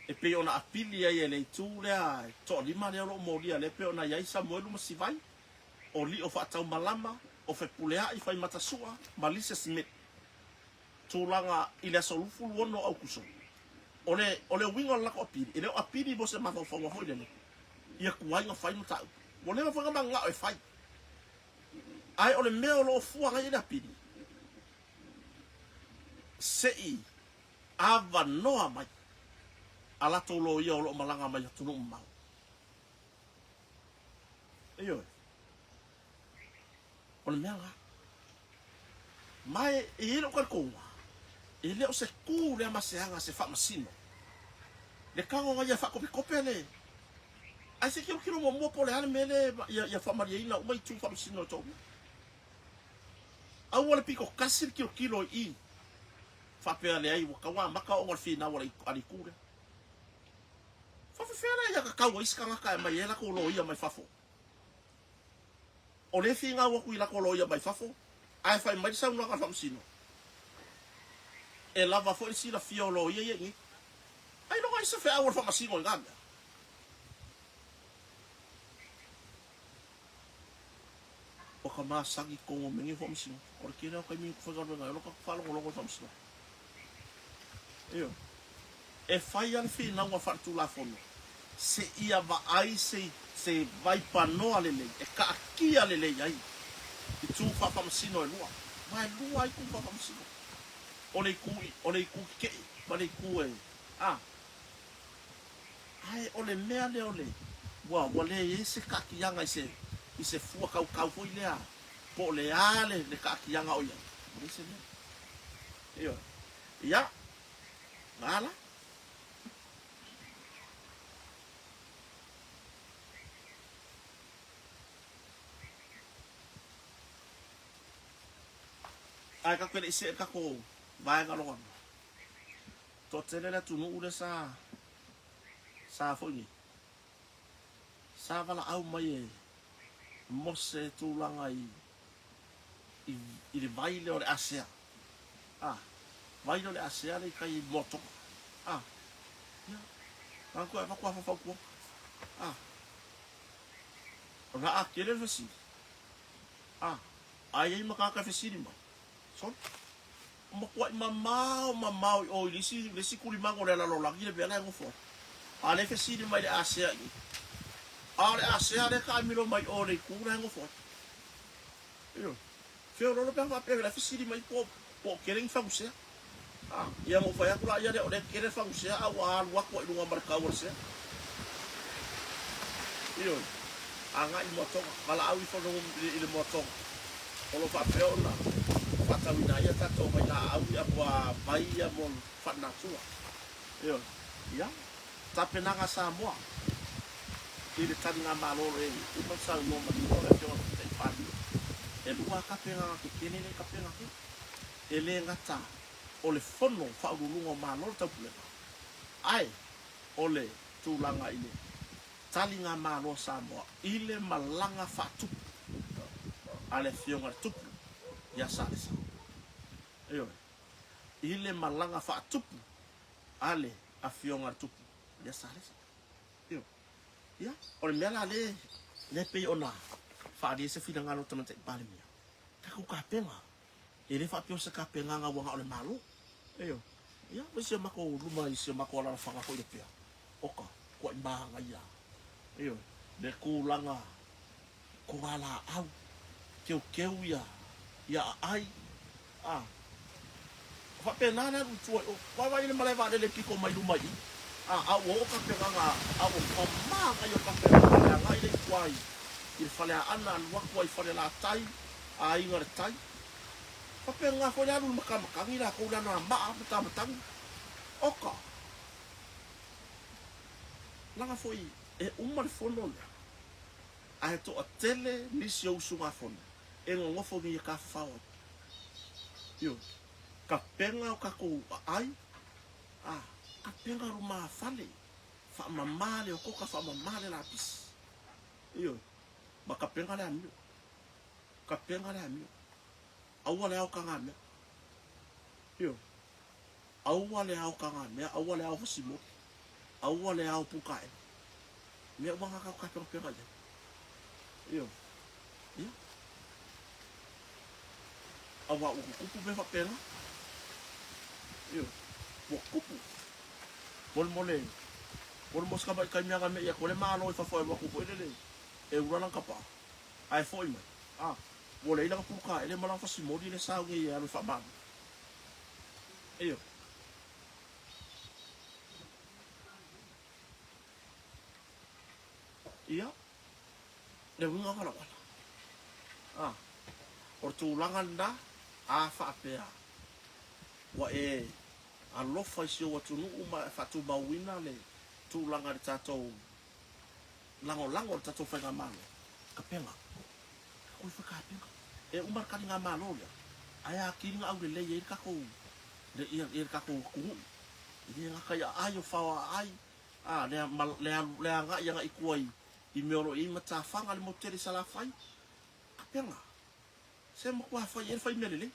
e pei ona apili ai e le itu lea e toalima lea o lo o molia lea e pei ona i ai Samuelu ma Sivai, o Lio Faataumalama, o Fepuleai Faimatasua ma Lisa Smith. tulaga i le aso 26 o Aukuso, o le, o le uiga o le latou apili, e le o apili mo se mafaufauga foi lele, ia tuai ona fai mataupu. Ua leva foi ona mananao e fai. Ae o le mea o lo o fua ai le apili, se i avanoa mai a latou loia o lo o malaga mai atunuu mamao. Ioe. O le mea lena. Ma e i ai lou talitonuga, e le o se tu lea ma se aga se faamasino. Le tago ia faatopetope le Ae se i tilotilo muamua po o le a le mea lea ia faamalieina uma itu faamasino e toalua. Aua le pito tasi le tilotilo i i faapea leai ua tatau ona amata ona o le finau a le itu lea. Faafefea la ia tatau ai isi tagata e aumai ai latou loia mai fafo? O lea e finau atu i latou loia mai fafo ae fai mai le saunoaga a le faamasino e lava foi le silafia o loia ia i inei. Ailoga ai se feau a le faamasino i na mea? Ua ka masani tonu o mea nei o faamasinoga. O le tele lava o taimi ou te faigaluega ai o lo o faalogologo i faamasinoga. Ioe. E fai lava le finauga faaletulafono seia vaai se se vaipanoa lelei e taatia lelei ai itu faafaamasino e lua. Ma e lua lava itu faafaamasino. O le itu o le itu tetee ma le itu e a. Ae o le mea lea o le, ua, ua leai ai se taatiaga i se, i se fua tautau foi lea, po o le a le, le taatiaga o i ai, ua leai se mea. Ioe. Ia, na la. Ae tatou te le i see i le tatou vaega lona. Toatele le atunuu lea sa sa foi nei sa valaau mai e mo se tulaga i i le vai lea o le Asea a vai lea o le Asea lea i tai i Moatoga a ia na toe avatu lava fautuaga a o la a tele le fesili a a i ai ma tagata e fesili mai sole Ua matuai mamao mamao i o i le isi, le isi tulimaga o le lalolagi le mea la e nofo ai. A o lea e fesili mai le Asea i i. A o le Asea lea e taamilo mai o i le itu la e nofo ai. Ioe. Feoloolo pe a faapea o la e fesili mai po, po o tele ni fagusea. A, ia na ou fai atu laia lea o lea e tele fagusea a ua alu atu ai i luga ma le tau o le sea. Ioe. Agai i Moatoga. Valaau ifo i le Moatoga. O lo o faapea ona faatauina ai a tatou vailaau ia ua vai ia mo le faalenatura. Ioe. Ia, tapenaga a Samoa i le taligamalo o e uma ona saunoa manino le Afioga i le Tamaitai Palemia. E lua lava tapenaga tetele lea e tapena atu. E le gata o le Fono Faauluuluga o Malo o le Taupulega, ae o le tulaga i le taligamalo a Samoa i le malaga faatupu a le Afioga i le Tupu ia Salesa. Ioe. I le malaga faatupu a le Afioga i le Tupu ia Salesa. Ioe. Ia, o le mea la lea, lea pei ona faaalia ai se finagalo o le Tamaitai Palemia, tatou tapena. E le faapea o se tapenaga ua na o le Malo. Ioe. Ia, ma si o matou luma i si o matou alalafaga foi i Apia, oka, tuai manaia. Ioe. Le tulaga togalaau, teuteu ia, ia aai, a. Faapena le alu i tua i o. Vaavaai i le malae vaalele e piko mai luma i i. A, a ua oo tapenaga, a ua manaia o tapenaga le agai lea i tua i, i le Faleaana, alu atu ai i Falelatai, Aiga i le Tai. Faapena foi le alu i le matamatagi latou le anoamaa matamatagi. Oka! Leaga foi e uma le fono lea, ae toatele nisi o usugafono e nonofo nei e tafafao ai. Ioe. Tapena o tatou aai, a, tapena lumafale, faamama le okoka, faamama le lapisi. Ioe. Ma tapena le amio. Tapena le amio. Aua le ao tagamea. Ioe. Aua le ao tagamea, aua le ao fasimoli, aua le ao pulutaele. Mea uma na tatou tapenapena i ai. Ioe. Ia. Aua ua tutupu mea faapena. Ioe, ua tupu. Molemole, molemole se tamaitai mea na me'i atu ai le Malo i fafo e alu atu foi lele e ula lana tapaa, ae foi mai, a, ua leai lana pulutaele ma lana fasimoli lea sa au nei e alu e faamalu. Ioe. Ia, le uiga o lau ala. A, o le tulaga lena, a faapea ua e alofa i si ou atunuu ma e faatumauina le tulaga i le tatou lagolago i le tatou faigamalo, kapega. Tatou ifo i kapega. E uma le taligamalo lea, ae atili na aulelei ai le tatou, le, ia, ia le tatou atunuu. E le gata i aai o fao aai, a, le, le, le agai agai i tua i, i mea o lo o i ai matafaga le motu tele i Salafai. Kapega. Se matua fai i ai le fai mea lelei.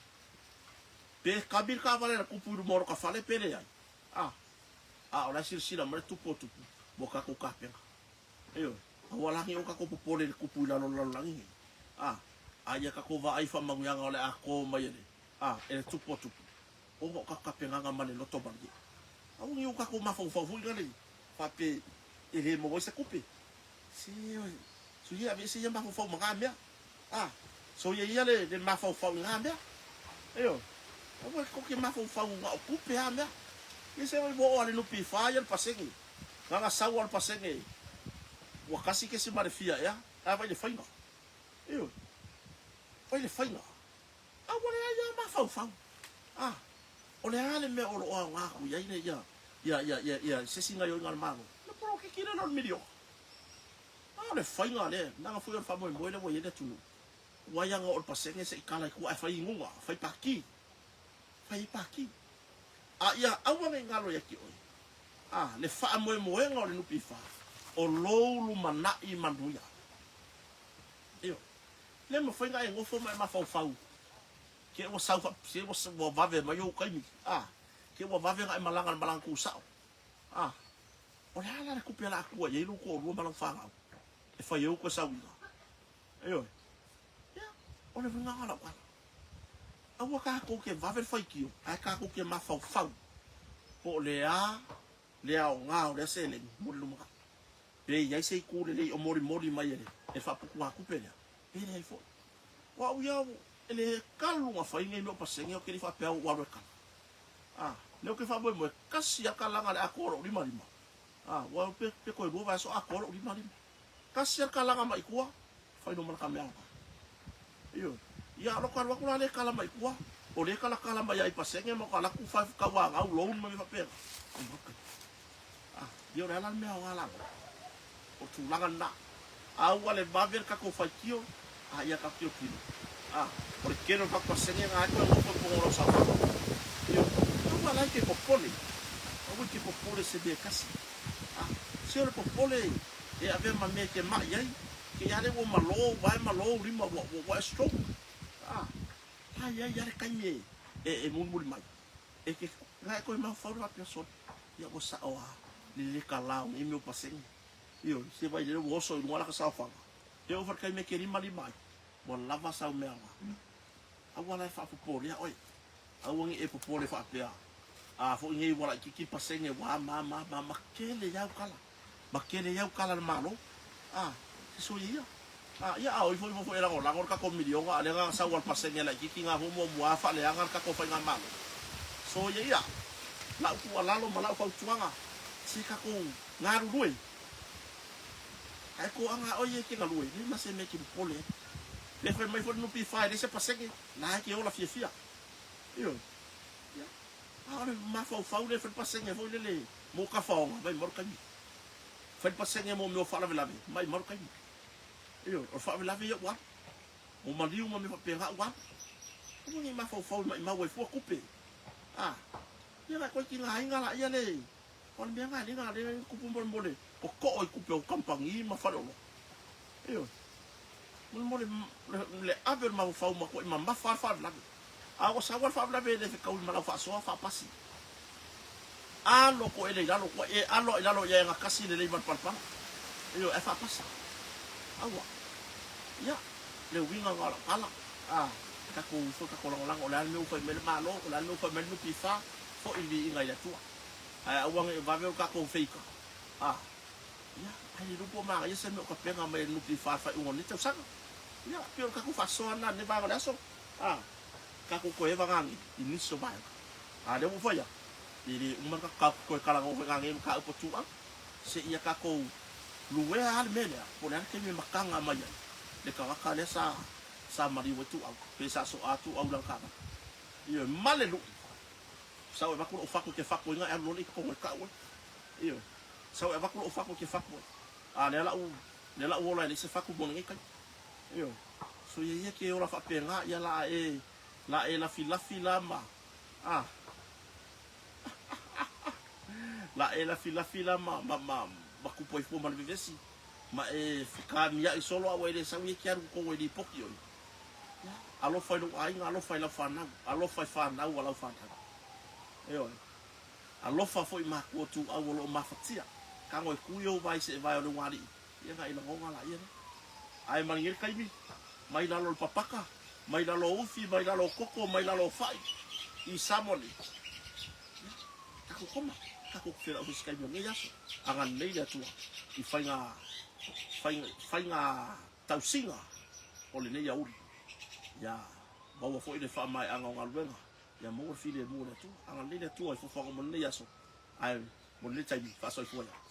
Pe kami le taavale a le tupu i luma o lota fale pe leai, a, a o la e silasila mai le tupu o tupu mo tatou tapena. Ioe, aua la ne i o tatou popole i le tupu i lalo o le lalolagi nei, a, a ia tatou vaai i faamanuiaga o le a to mai e le, a, e le tupu o tupu, ona o tatou tapenaga ma le loto malie. Aua ne i o tatou mafaufau foi lale faapea e le maua ai se tupe. Se, soia aveese ia mafaufau ma na mea. A, soia ia le, le mafaufau i na mea. Ioe. Aua e tou te mafaufau na o tupe a mea. Ia se ua oo a le NPF ia le pasene. Na na sau a le pasene ua kasi kesi ma le fia ea. A vai le faiga. Ioe. Vai le faiga. A ua leai a mafaufau. A, o le a le mea o lo o aoga atu i ai le ia, ia, ia, ia, ia, se isi gaioiga a le Malo? Le polokiki lea o le miliona. A o le faiga lea, leaga foi o le faamoemoe lea ua i ai le atunuu, ua ai aga o le pasene se i kala i tua ae fai inuga, fai paki, fai ai paki. A ia aua ne i galo ia te oe, a, le faamoemoega o le NPF, o lou lumanai manuia. Ioe. Le mafai ona e nofo ma e mafaufau, ke ua sau fa, se ua, ua vave mai ou taimi, a, ke ua vave ona e malaga i le malaga tusao, a, O le a la le tupe o le a tua i ai lou toalua ma lau fanau e fai ai outou sauiga? Ioe. Ia, o le uiga o lau tala. Aua tatou te vave le faitio, ae tatou te mafaufau po o le a le aoga o lea seleni mo le lumanai. Pe i ai se itu lelei o molimoli mai e le faaputugatupe lea, pe leai foi. O au ia, e le talu ona fai nei mea o pasene, ou te le i faapea ua ou alu e kala. A, lea ou te faamoemoe, tasi a kalaga le atoa o lou limalima. A, ua pe, pe toe lua vaiaso atoa lou limalima. Tasi a le kalaga mai tua, fai loa ma le ka mea aoga. Ioe. Ia, o lou alu atu la lea e kala mai tua, o lea e kalakala mai ai pasene ma ka alu atu fai tauagau loan ma mea faapena. Ai mau kai. A, ia o le a la le mea aoga la? O tulaga lena. Aua le vave le tatou faitio, a ia tatou tilotilo. A, o le tele o le tatou pasene na e toe nofo i totonu o lau saofaga. Ioe. Aua la e te popole. Aua e te popole i se mea e tasi. A, se o le popole e avea ma mea e te mai ai, te i a lea ua malo, vae malo ou lima ua, ua, ua e stroke. A, la e i ai lava le taimi e, e, e mulimuli mai. E te, la e toe mafaufau le faapea, sole, ia ua sao lava le le kala o nei mea o pasene. Ioe, se vai lele ua oso i luga laka saofaga. E oo foi i le taimi e te limalima ai, ua lava sau mea aoga. Aua la e faapopolea oe. Aua ne i e popole faapea, a foi nei ua laitiiti pasene ua ma ma ma ma tele i au kala. Ma tele i au kala a le Malo. A, se soia ia. A, ia a o ifo ifo foi e lagolago le tatou miliona, a o lea na sau a le pasene laitiiti na foi muamua a faaleaga le tatou faigamalo. Soia ia. Lau tuualalo ma lau fautuaga, se tatou galulue. Ae toaga oe ia e te galue, leai ma se mea e te popole ai. Pe fai mai foi le NPF e leai se pasene, la e te ola fiafia. Ioe. Ia, a o le mafaufau lea e fai le pasene foi lele mo tafaoga, maimau le taimi. Fai le pasene mo mea o faalavelave, maimau le taimi. Ioe, o le faalavelave ia ua alu. O maliu ma mea faapena ua alu. Aua ne i mafaufau e maimau ai fua tupe. A, ia na toe tigaina laia le O le mea lena lea lea e tupu molemole o too i tupe o kamupani ma faleoloa. Ioe. Molemole le ave o le mafaufau matuai mamafa lava le faalavelave. A ua sau lava le faalavelave e le fetaui ma lau faasoa faapasi. Alo koe le i lalo, ua e alo i lalo ia e gatasi lelei ma le palapala. Ioe, ae faapasi. Aua. Ia, le uiga lena o lau tala. A, tatou ifo tatou lagolago, o le a le mea ua fai mai le Malo, o le a le mea ua fai mai le NPF. Fo'i le viiga i le Atua. Ae aua ne i vave o tatou feika. A, ia, ae le iloa po o manaia se mea o tapena mai e le NPF i le faaiuga o lenei tausaga. Ia, pei o le tatou faasoa lena i lenei vaega o le aso. A, tatou toe eva nanei i nisi o vaega. A lea ua ou fai atu, e le uma le tatou toe talanoa foi nanei i mataupu a Tuuau. Seia tatou luea lava le mea lea, po o le a le taimi e mataga mai ai le tagata lea sa sa maliu ai Tuuau, pe sa soa Tuuau i lana taavale. Ioe, ma le lui. Sau e avatu lou fatu e te fatu ai na e alu loa lea i totonu e tau ai. Ioe. Sau e avatu lou fatu e te fatu ai. A lea la u lea la u ola e leai se fatu mo lenei taimi. Ioe. Soia ia ke ola faapena ia la e la e lafilafi la ma a la e lafilafi la ma ma ma ma kupu ai fua ma le vevesi ma e fekamia'i solo a ua e le sau ia e te alu i totonu e lipoti oe. Ia, alofa i lou aiga, alofa i lau fanau, alofa i fanau a lau fanau. Ioe. Alofa foi matua ituau o lo o mafatia. Tago e tui ou vae i seevae o le ugaalii, ia na i lagona laia lea. Ae ma lenei le taimi, mai lalo o le papaka, mai lalo o ufi, mai lalo o koko, mai lalo o fai, i Samoa nei. Ia, tatou koma, tatou te felau foi i se taimi o lenei aso. Agalelei le Atua i faiga, faiga, faiga tausiga o lenei aoauli. Ia maua foi le faamaeaga o galuega, ia maua le filemu o le Atua. Agalelei le Atua i fofoga mo lenei aso, ae mo lenei taimi, faasoifua ia.